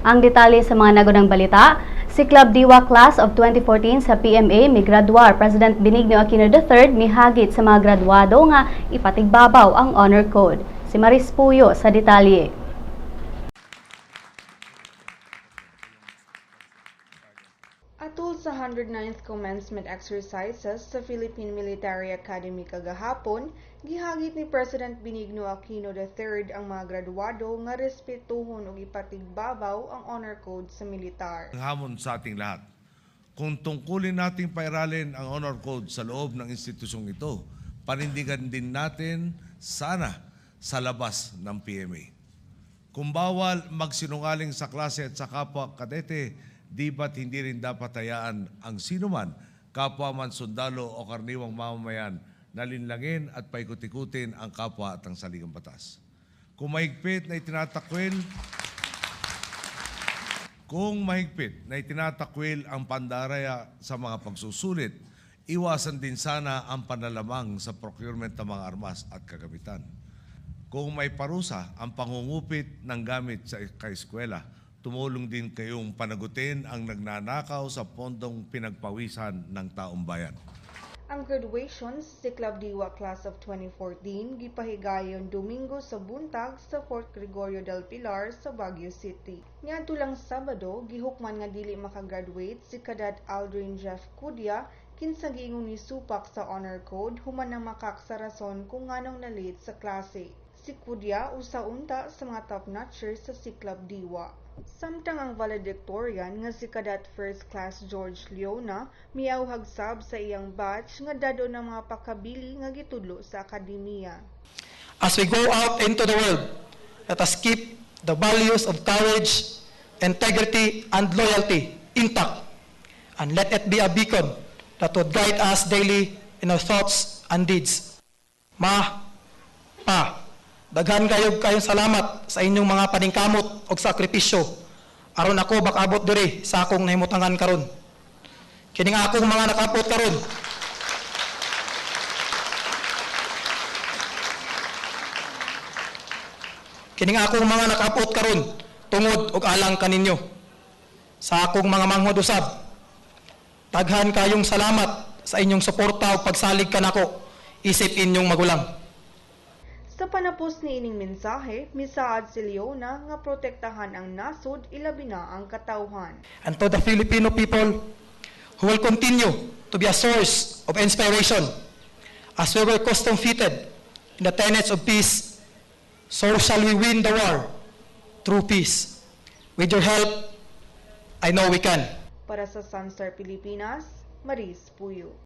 Ang detalye sa mga nagunang balita, si Club Diwa Class of 2014 sa PMA migraduar. President Benigno Aquino III mihagit sa mga graduado nga ipatigbabaw ang honor code. Si Maris Puyo sa detalye. Atol sa 109th commencement exercises sa Philippine Military Academy kagahapon, gihagit ni President Benigno Aquino III ang mga graduado nga respetuhon ug ipatigbabaw ang honor code sa militar. Ang hamon sa ating lahat. Kung tungkulin nating pairalin ang honor code sa loob ng institusyong ito, panindigan din natin sana sa labas ng PMA. Kung bawal magsinungaling sa klase at sa kapwa kadete, di ba't hindi rin dapat hayaan ang sinuman, kapwa man sundalo o karaniwang mamamayan, na linlangin at paikut-ikutin ang kapwa at ang saligang batas? Kung mahigpit na itinatakwil ang pandaraya sa mga pagsusulit, iwasan din sana ang panlalamang sa procurement ng mga armas at kagamitan. Kung may parusa ang pangungupit ng gamit sa kaeskwela, tumulong din kayong panagutin ang nagnanakaw sa pondong pinagpawisan ng taong bayan. Ang graduation sa Club Diwa Class of 2014 gipahigayon Domingo sa buntag sa Fort Gregorio del Pilar sa Baguio City. Niadto lang Sabado, gihukman nga dili makagraduate si Cadet Aldrin Jeff Cudia, kinsa giingon ni supak sa honor code human nang makak sa rason kung nganong na-late sa klase. Si Cudia usa unta sa mga top notchers sa Siklab Diwa. Samtang ang valedictorian nga si Cadet First Class George Leona miawhag sab sa iyang batch nga dad-on ang mga pakabili nga gitudlo sa akademiya. As we go out into the world, let us keep the values of courage, integrity, and loyalty intact, and let it be a beacon that would guide us daily in our thoughts and deeds. Ma, Pa, daghan kayo kayong salamat sa inyong mga paningkamot og sakripisyo aron ako makaabot diri sa akong nahimutangan karon. Kining akong mga nakapot karon, kining akong mga nakapot karon tungod og alang kaninyo. Sa akong mga manghod usab, daghan kayong salamat sa inyong suporta ug pagsalig kanako isip inyong magulang. Sa panapos ni ining mensahe, misaad si Leona nga protektahan ang nasod, ilabi na ang katawhan. And to the Filipino people who will continue to be a source of inspiration as we were custom fitted in the tenets of peace, so shall we win the war through peace. With your help, I know we can. Para sa Sunstar Pilipinas, Maris Puyo.